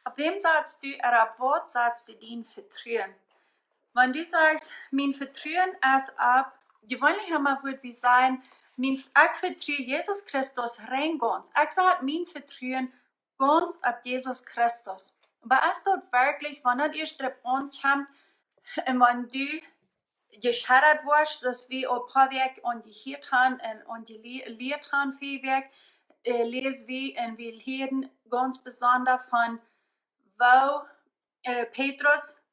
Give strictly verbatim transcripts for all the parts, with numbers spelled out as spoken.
Opp wäm satst du, ooda opp waut satst du dien Vetruen? Wan du sajchst, mien Vetruen es opp, jeweenlich emma wudd wie sajen, mien, ekj vetru Jesus Christus rein gaunz. Ekj sat mien Vetruen gaunz opp Jesus Christus. Oba es daut werkjlich, wan daut ieescht doaropp aunkjemt, un wan du jeschedat woascht, soo aus wie aul poa Wäakj aunjehieet han un aunjelieet han, väaje Wäakj, äh, läs wie un wie lieren gaunz besonda von woo, äh, Petrus,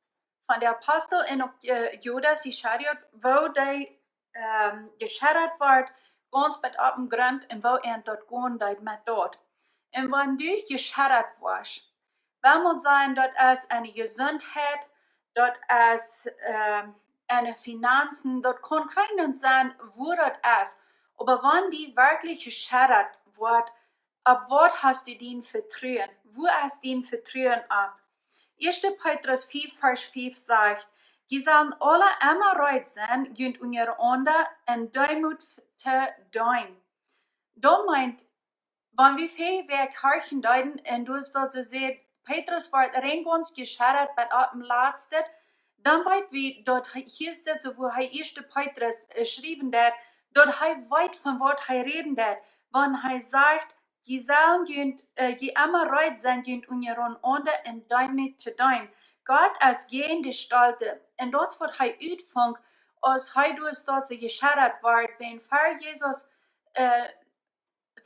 von de Apostel un uk, äh, Judas Ischariot, woo dee, ähm, jeschedat wort, gaunz bat opp dän Grunt un woo an daut gonen deed met daut. Un wan du jeschedat woascht, well mol sajen, daut es eene Jesundheit, daut es, ähm, eene Finanzen, daut kaun kjeen Dinkj sennen, woo daut es. Oba wan die werkjlich jeschedat woat, opp waut hast du dien Vetruen? Woo es dien Vetruen opp? Ieeschte Petrus fiew, Varsch fiew sajcht: "Jie sellen aula emma reed sennen, junt unjarenaunda en Deemoot to deenen." Daut meent, wan wie väaje Wäakj horchen deeden un du hast daut soo jeseenen, Petrus wort rein gaunz jeschedat bat opp dän latsten, dan weet wie daut hee, hia steit soo, woo hee ieeschte Petrus, äh, schriewen deed, daut hee weet, von waut hee räden deed, wan hee sajcht: "Jie sellen junt, äh, jie emma reed sennen, junt unjarenaunda en Deemoot to deenen." Gott es jäajen de Stolte. Un daut es waut hee utfunk, aus hee doa soo jeschedat wort, wan ver Jesus, äh,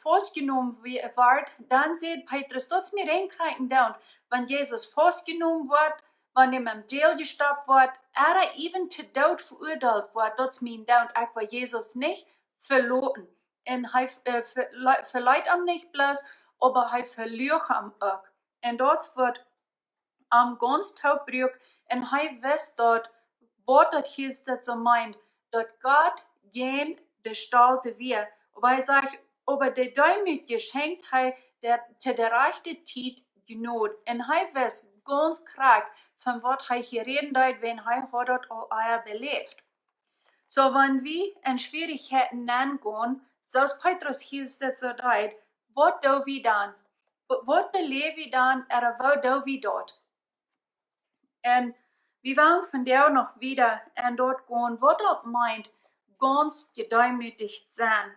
faustjenomen wie-, wort, dan säd Petrus, daut es mie rein krakjt endoont, wan Jesus faustjenomen wort, wan hee em Jail jestoppt wort, ooda even to Doot veuadeelt wort, daut es mie endoont, ekj well Jesus nich veloten. Un hee, äh, vele-, veleet am nich bloos, oba hee veluach am uk. Un daut wort am gaunz toop bruak, un hee wist daut, waut daut hia daut soo meent, daut Gott jäajen de Stolte wia. Oba hee sajcht, oba de Deemootje schenkjt hee de, to de rajchte Tiet Jnod. Un hee wist gaunz krakjt, von waut hee hia räden deed, wan hee haud daut aul ea beläft. Soo, wan wie en Schwierichkjeiten nengonen, soo aus Petrus hia daut soo deed, waut doo wie dan? Wa-, waut beläw wie dan, ooda woo doo wie daut? Un wie wellen vondoag noch wieda aun daut gonen, waut daut meent, gaunz jedeemootijt sennen.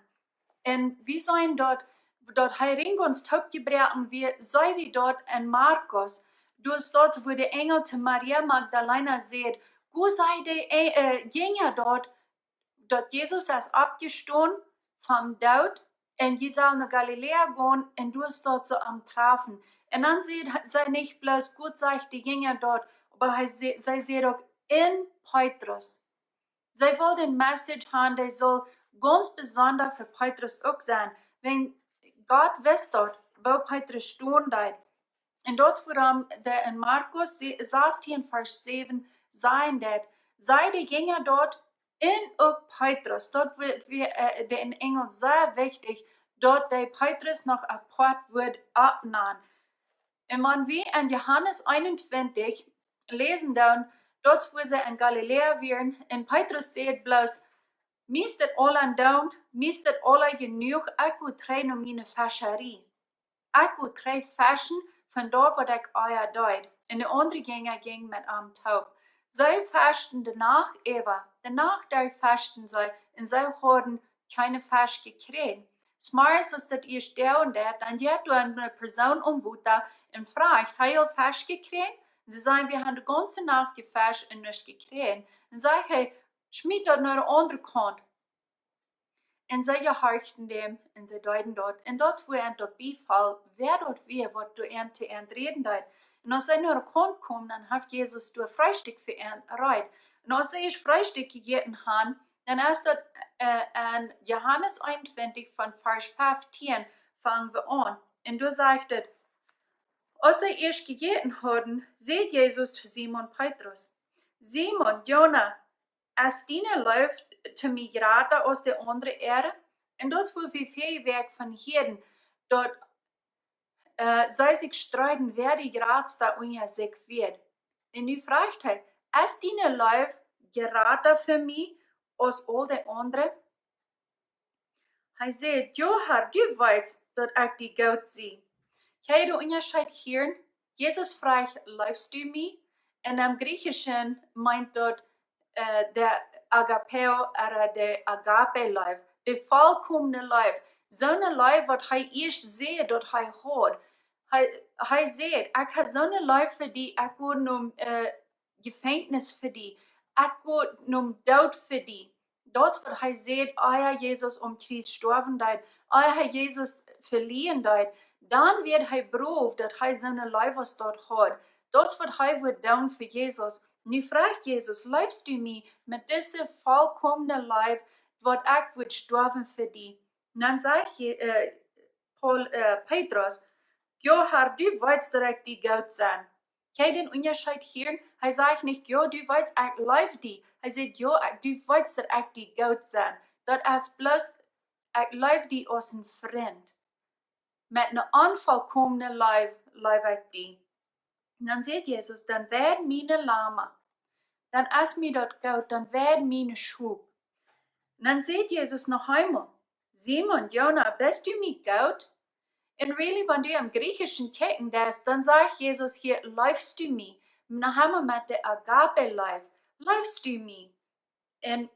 Un wie seenen daut, daut hee rein gaunz toopjebroaken wia, see wie daut en Markus, doa steit, woo de Enjel to Maria Magdalena säd, go saj de, äh, Jinja daut, daut Jesus es oppjestonen vom Doot, un jie sellen no Galiläa gonen, un doa sellen jie am träfen. Un dan säd see nich bloos, go saj de Jinja daut, oba hee sä-, see säd uk en Petrus. See wull de Message han, dee sull gaunz besonda fa Petrus uk sennen. Wan Gott wist daut, woo Petrus stonen deed. Un daut es wuarom de, en Markus se-, sastieen, Varsch säwen, sajcht daut, saj de Jinja daut, un uk Petrus, daut wia, wia, äh, dän Enjel sea wichtich, daut dee Petrus noch apoat wudd oppnämen. Un wan wie en Johanes eenuntwintich läsen doonen, daut es wua see en Galiläa wieren, un Petrus säd bloos, mie es daut aula endoont, mie es daut aula jenuach, ekj go trigj no miene Fescharie. Ekj go trigj feschen von daut, waut ekj ea deed. Un de aundre Jinja jinjen met am toop. See feschten de Nacht äwa. De Nacht derch feschten see, un see hauden kjeene Fesch jekjräajen. Zemorjes, aus daut ieescht doagonen deed, dan jeit doa eene Persoon om Wota un froagt, hab jie Fesch jekjräajen? Un see sajen, wie haben de gaunze Nacht jefescht un nuscht jekjräajen. Un sajcht hee, schmiet daut no de aundre Kaunt. Un see jehorchten däm, un see deeden daut. Un daut es wua an daut biefoll, wäa daut wia, waut doa an to an räden deed. Un aus see no de Kaunt kjeemen, dan haft Jesus doa Freestikj fa an bereet. Un aus see ieescht Freestikj jejäten haben, dan es daut, äh, en Johanes eenuntwintich von Varsch feftieen fangen wie aun. Un doa sajcht et, aus see ieescht jejäten hauden, säd Jesus to Simon Petrus: "Simon, Jona, es diene Leew to mie jrata aus de aundre äare?" Un daut es wua wie väl Wäakj von hieeden, daut, äh, see sikj streeden, wäa de jratsta unja sikj wia. Un nu froagt hee, es diene Leew jrata fa mie aus aul de aundre? Hee säd, jo Herr, du weetst, daut ekj die goot sie. Hee, de Unjascheet hia, Jesus fruach: "Leefst du mie?" Un em Griechischen meent daut äh, de Agapeo ooda de Agape Leew, de volkomne Leew. Soone Leew waut hee ieescht säd daut hee haud. Hee, hee säd: "Ekj hab soone Leew fa die, ekj go nom äh, Jefenkjnis fa die. Ekj go nom Doot fa die." Daut es waut hee säd, ea Jesus aum Kjriez stoawen deed, ea hee Jesus veleajen deed. Dan wort hee beproowt daut hee soone Leew aus daut haud. Daut es waut hee wudd doonen fa Jesus. Nu fruach Jesus: "Leefst du mie met dise volkomne Leew, waut ekj wudd stoawen fa die?" Un dan sajcht Je-, äh, Paul, äh, Petrus: "Jo, Herr, du weetst daut ekj die goot sie." Kjikj dän Unjascheet hia. Hee sajcht nich: "Jo, du weetst, ekj leew die." Hee sajcht: "Jo, ekj, du weetst daut ekj die goot sie." Daut es bloos: "Ekj leew die aus een Frint. Met eene onvolkomne Leew leew ekj die." Un dan sajcht Jesus: "Dan weid miene Lauma. Dan es mie daut goot, dan weid miene Schop." Un dan sajcht Jesus noch eemol: "Simon, Jona, best du mie goot?" Un really, wan du em Griechischen kjikjen deist, dan sajcht Jesus hia: "Leefst du mie?" Noch eemol met de Agape Leew: "Leefst du mie?" Un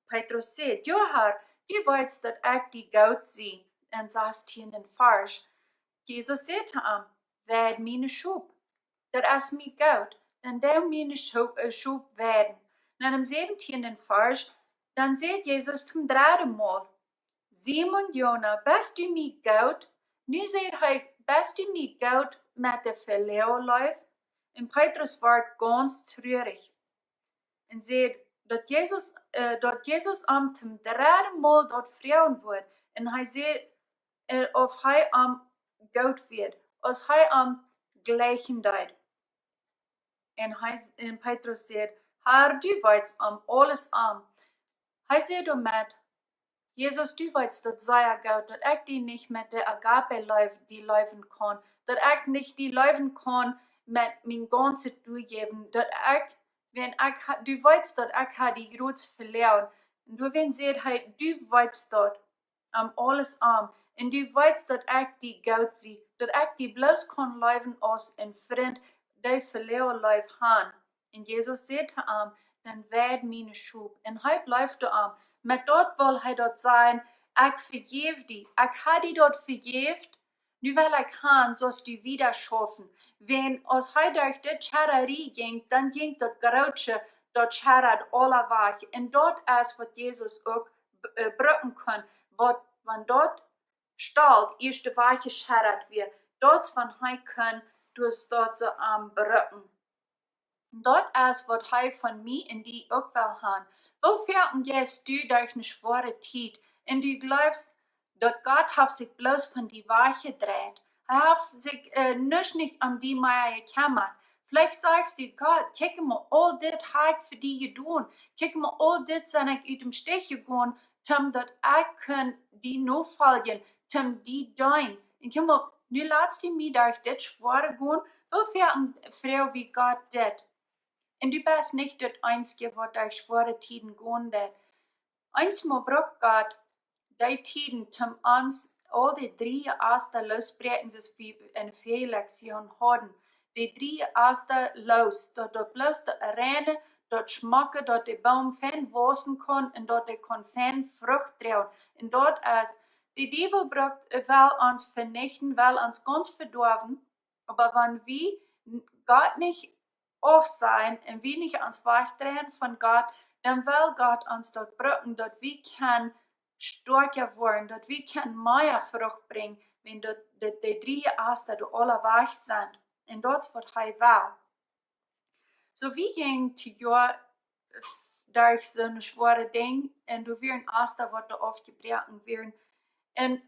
Petrus sajcht: "Jo, Herr, du weetst daut ekj die goot sie." Em sastieenden Varsch. Jesus sajcht to am: "Weid miene Schop. Daut es mie goot. Dan doo miene Schop, äh, Schop weiden." Dan em säwentieenden Varsch, dan sajcht Jesus toom dredden Mol: "Simon, Jona, best du mie goot?" Nu sajcht hee: "Best du mie goot?" met de Phileo Leew. Un Petrus wort gaunz truarich. Un sajcht daut Jesus, äh, daut Jesus am toom dredden Mol daut fruach, un hee sajcht, äh, auf hee am goot wia, aus hee am jlikjen deed. Un hee, un Petrus sajcht: "Herr, du weetst aun aules aun." Hee sajcht doamet: "Jesus, du weetst daut sea goot, daut ekj die nich met de Agape Leew die leewen kaun, daut ekj nich die leewen kaun met mien gaunzet Doajäwen, daut ekj, wan ekj ha-, du weetst daut ekj ha die groot veleajen." Un doawäajen sajcht hee: "Du weetst daut aun aules aun. Un du weetst daut ekj die goot sie, daut ekj die bloos kaun leewen aus een Frint, dee Phileo Leew han." Un Jesus sajcht to am: "Dan weid miene Schop." Un hee jleeft doa aun. Met daut well hee daut sajen: "Ekj vejäw die. Ekj ha die daut vejäft. Nu well ekj han, saust du wieda schaufen." Wan aus hee derch dit Scherarie jinkj, dan jinkj daut Grootsche, daut scheradt aulawajch. Un daut es waut Jesus uk b-, äh, brucken kaun. Waut, wan daut Stolt ieescht wajchjescheradt wia, daut es wan hee kaun daut soo aunbrucken. Daut es waut hee von mie un die uk well han. Woo foaken jeist du derch eene schwoare Tiet un du jleefst daut Gott haft sikj bloos von die wajchjedreit? Hee haft sikj, äh, nuscht nich om die mea jekjemmat. Veleicht sajchst du: "Gott, kjikj mol, aul dit ha ekj fa die jedonen. Kjikj mol, aul dit sie ekj ut däm Stich jegonen, toom daut ekj kunn die nofoljen, toom die deenen. Un kjikj mol, nu latst du mie derch dit schwoare gonen. Woo foaken fruach wie Gott dit?" Un du best nich daut eensje waut derch schwoare Tieden gonen deit. Eenjemol brukt Gott dee Tieden toom ons aul dee dree Asta loosbräakjen, soo aus wie enne väaje Lektion hauden. Dee dree Asta loos, daut, daut bloos daut reine, daut schmocke, daut de Boom fein wausen kaun un daut dee kaun fein Frucht droagen. Un daut es, de Diewel brukt, äh, well ons venichten, well ons gaunz vedoawen. Oba wan wie n-, Gott nich aufsajen un wie nich ons wajchdreien von Gott, dan well Gott ons daut brucken, daut wie kjennen stoakja woaren, daut wie kjennen mea Frucht brinjen, wan daut, daut dee dree Asta doa aula wajch sent. Un daut es waut hee well. Soo, wie jinjen dit Joa derch soone schwoare Dinj, un doa wieren Asta waut doa aufjebroaken wieren. Un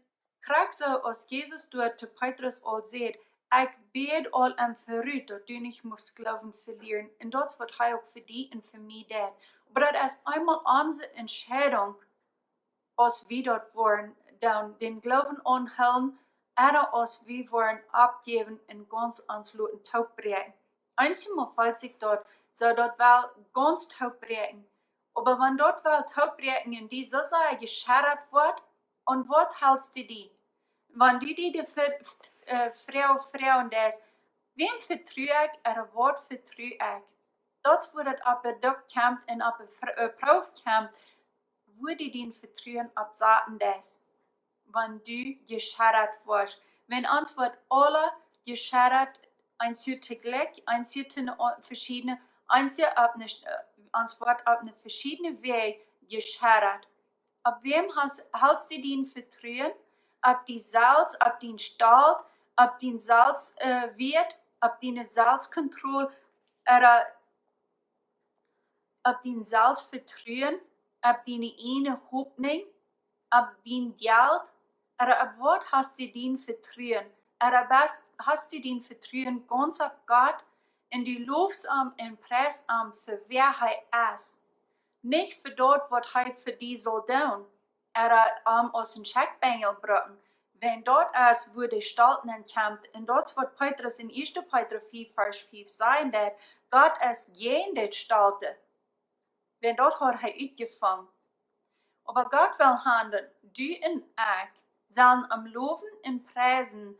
krakjt soo aus Jesus doa to Petrus aul säd: "Ekj bäd aul em Verut, daut du nich must Gloowen velieren." Un daut es waut hee uk fa die un fa mie deit. Oba daut es eemol onse Entscheidunk, aus wie daut woaren doonen, dän Gloowen aunhoolen, ooda aus wie woaren oppjäwen un gaunz ons loten toopbräakjen. Eenjemol felt sikj daut soo, daut well gaunz toopbräakjen. Oba wan daut well toopbräakjen un die soo sea jescheradt woat, aun waut helst du die? Wan du die de Fr-, äh, Froag froagen deist: Wäm vetru ekj, ooda waut vetru ekj? Daut es wua daut opp de Duk kjemt un opp de Fr-, äh, Proow kjemt, wua du dien Vetruen opp saten deist, wan du jeschedat woascht. Wan ons woat aule jeschedat, ons jeit tojlikj, ons jeit en o-, veschiedne, ons jeit opp ne, äh, ons woat opp ne veschiedne Wäaj jeschedat. Opp wäm hast, halst du dien Vetruen? Opp die selfst, opp dien Stolt, opp dien selfst, äh, Wieet, opp diene Selfstkontroll, ooda opp dien Selfstvetruen, opp diene ieejne Hopninj, opp dien Jelt, ooda opp waut hast du dien Vetruen? Ooda best, hast du dien Vetruen gaunz opp Gott un du lofst am un preist am fa wäa hee es? Nich fa daut, waut hee fa die saul doonen, ooda am aus een Schekjbenjel brucken. Wan daut es, wua de Stolt nenn kjemt, un daut es, waut Petrus en ieeschte Petrus fief, Varsch fief sajen deed, Gott es jäajen de Stolte. Wan daut haud hee utjefungen. Oba Gott well han, daut du un ekj sellen am lowen un preisen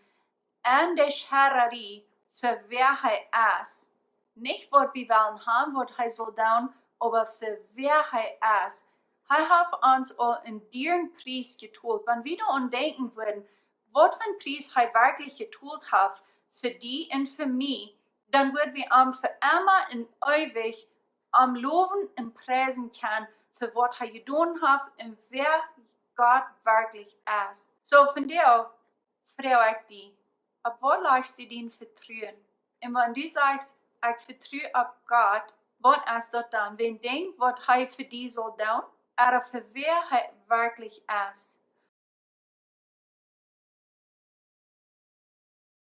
en de Scherarie fa wäa hee es. Nich waut wie wellen han, waut hee saul doonen, oba fa wäa hee es. Hee haft ons aul een dieren Pries jetolt. Wan wie doaraun denkjen wudden, waut fa een Pries hee werkjlich jetolt haft fa die un fa mie, dan wudden wie am fa emma un eewich am lowen un preisen kjennen fa waut hee jedonen haft un wäa Gott werkjlich es. Soo, vondoag froag ekj die, opp waut lajchst du dien Vetruen? Un wan du sajchst, ekj vetru opp Gott, waut es daut dan? Wäa denkjt, waut hee fa die saul doonen, ooda fa wäa hee werkjlich es?